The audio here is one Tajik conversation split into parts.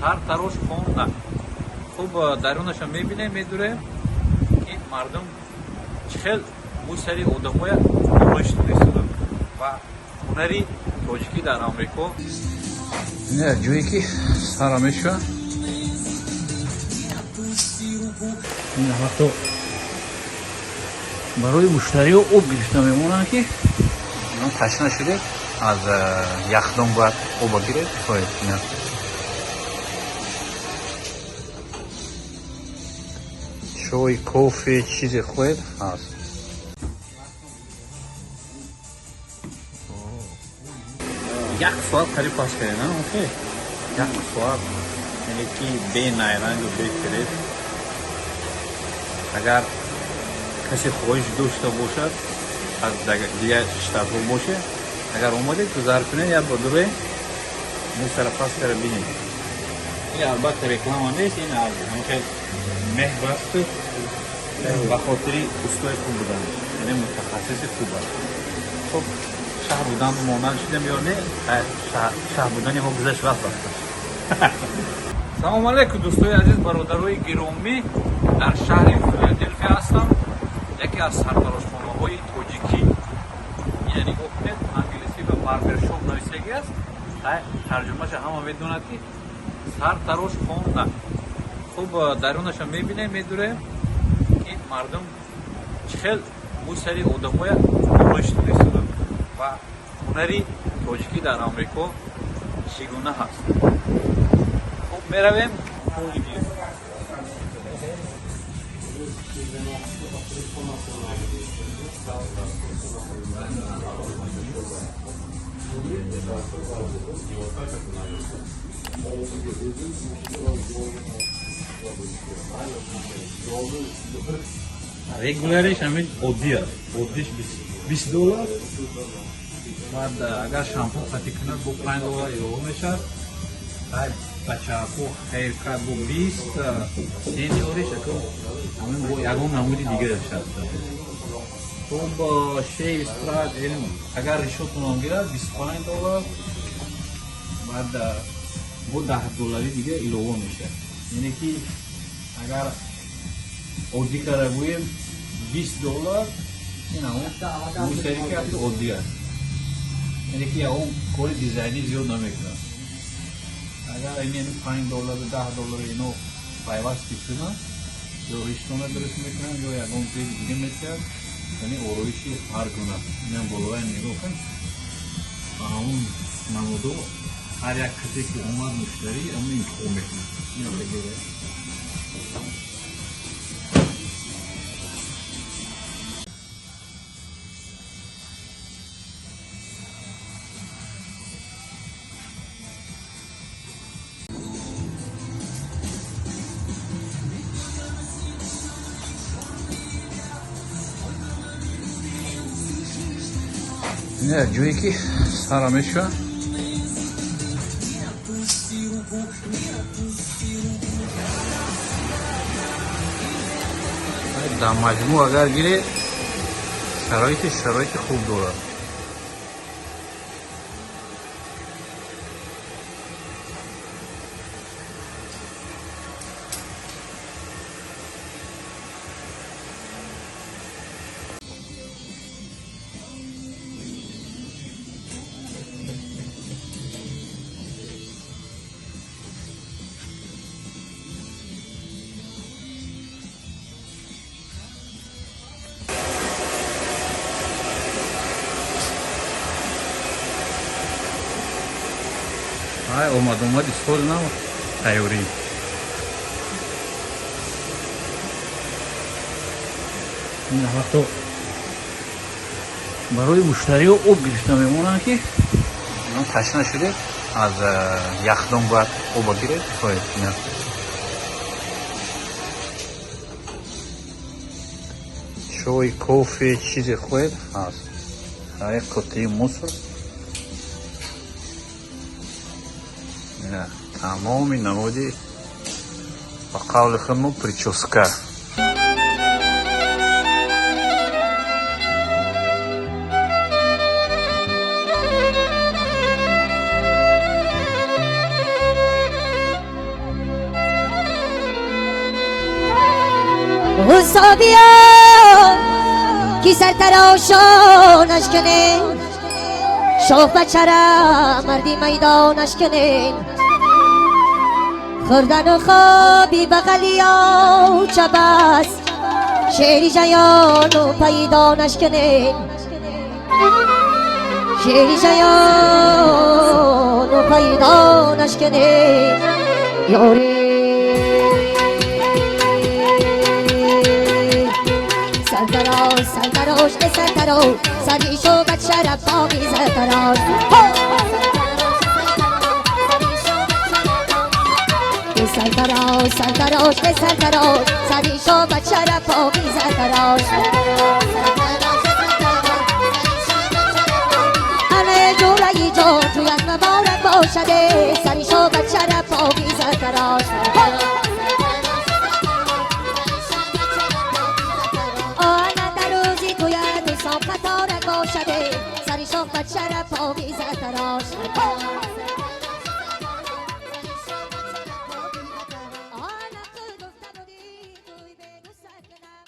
Сартарошхона. Хуб, дарунаша мебинем, медурем, ки мардум чӣ хел мӯи сари одамоя ороиш додистоданд ва ҳунари тоҷикӣ дар Амрико. Не, ҷое ки сара мешавад. Ин ҳатто барои муштариҳо об гирифта мемонанд, ки ташна шудед, аз яхдон бояд оба гиред. Хоҳед, ина чой, кофе, чизе хоҳед, ҳаст. Як соат қариб пас кардем, окей, як соат, яъне ки бе найрангу бе фиреб. Агар касе хоҳиш дошта бошад, аз дигар штатҳо бошед, агар омадед, гузар кунед, як бор дуре мӯи пас кара бинед. Ин албатта реклама нест, ин аз ҳамхел меҳр асту ба хотири устои хуб будан, яъне мутахассиси хуб аст. Хуб, шаҳр будан монанд шудем ё не, шаҳр будани мо гузашт, рафт рафта. Салому алайкум, дӯстои азиз, бародарои гиромӣ. Дар шаҳри Филаделфия ҳастам, яке аз сартарошхонаҳои тоҷикӣ. Ина нигоҳ кунед, англисӣ ба барбершоп нависагӣ аст, тарҷумаша ҳама медонад, ки сартарошхона. Хуб, дарунаша мебинем, медурем, ки мардум чӣ хел мӯи сари одамоя ороиш додистоданд ва ҳунари тоҷикӣ дар Амрико чӣ гуна ҳаст. Хуб, меравем. Регуляриш ҳамин оддӣ аст, оддиш 20 доллар. Баъд агар шампун қатӣ кунад, бо 5 доллар илова мешавад. Бачаҳаку haircut бо 20, senior иш ҳамин бо ягон намуди дигараш аст. Хуб, shave, straight, агар ришотонам гирад, 25 доллар, баъд бо 10 доллари дига илова мешавад. Яъне ки агар оддӣ кара гӯем, 20 доллар. Ин ҳамон мӯйсаре ки ҳатто оддӣ аст, яъне ки ягон кори дизайнӣ зиёд намекунад. Агар ин 5 доллару 10 доллару ино пайваст ки кунад, ё риштона дуруст мекунад, ё ягон зеби дига метиҳад, яъне ороиши ҳар гуна. Инам болоя нигоҳ кун, ба ҳамон намудо ҳар як касе ки омад, муштарӣ, ҳамон интихоб мекунад. Не, ҷое ки сара мешавад. Дар маҷмӯъ агар гиред, шароити хуб дорад. Ай, омад, омад, стол нав тайёрӣ. Ин ҳатто барои муштариҳо об гирифта мемонанд, ки ташна шудед, аз яхдон бояд оба гиред. Хоҳед, ина чой, кофе, чизе хоҳед, ҳаст. Як қуттии мусор, тамоми намуди, ба қавли худ прическа. Усто биё ки сартарошонаш кунем, шоҳ бачара марди майдонаш кунем. Хӯрдану хоби бағалиё чабас, шери жаёну пайдонаш кунем, шери жаёну пайдонаш кунем. Ёри сартарош, сартарош, э сартарош, сари шо бачара боғи сартарош. Сартарош, сартарош, э сартарош, сари шо бачара боғи сартарош. Ане ҷураи ҷон, туят муборак бошаде, сари шо бачара боғи сартарош. Ана дар рӯзи туят дӯстон қаторак бошаде, сари шоҳ бачара боғи сартарош. Ана гуфта будӣ туй бегусат кунам.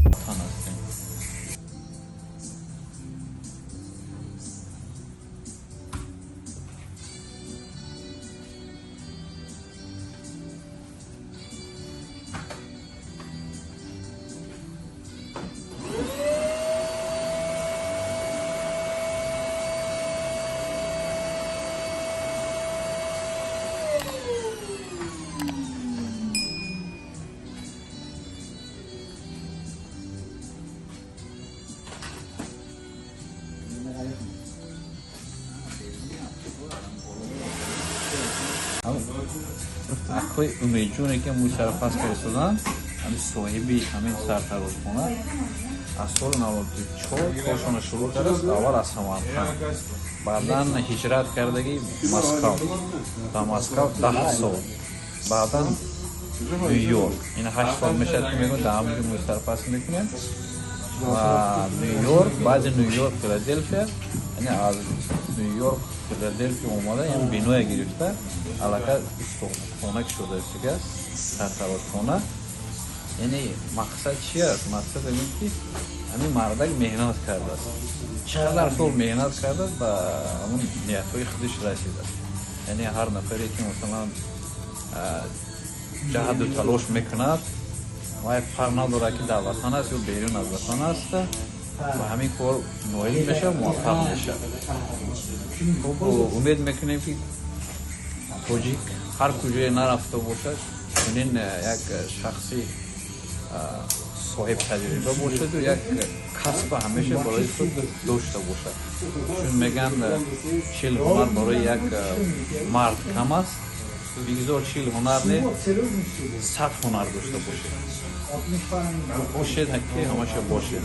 Ватан ҳастем. Акои Умедҷоне ки мӯи сара паст карда, ҳамин соҳиби ҳамин сартарошхона, аз соли 94 коршона шурӯъ кардааст. Аввал аз Самарқанд, баъдан ҳиҷрат кардаги Москав, дар Москав 10 сол, баъдан Ню-Йорк. Ин 8 сол мешавад, ки мегӯям, дар ҳаминҷо мӯи сар паст мекунем. Ва Ню-Йорк, баъди Ню-Йорк Филаделфия, яъне аз Ню-Йорк Филаделфия омада, ин биное гирифта, аллакай устохона кушода аст, сартарошхона. Яъне мақсад чи аст? Мақсад ин ки ҳамин мардак меҳнат кардааст, чӣ қадар сол меҳнат кардааст, ба ҳамун ниятҳои худаш расидааст. Яъне ҳар нафаре ки, масалан, ҷаҳду талош мекунад, вай фарқ надорад, ки дар ватан аст ё берун аз ватан аст, ба ҳамин кор ноил мешавад, муваффақ мешавад. Хуб, умед мекунем, ки тоҷик ҳар куҷое нарафта бошад, чунин як шахси соҳиб таҷриба бошаду як касба ҳамеша барои худ дошта бошад. Чун мегӯянд, 40 ҳунар барои як мард кам аст. Бигзор 40 ҳунар не, 100 ҳунар дошта бошед. Бошед, ки ҳамаша бошед.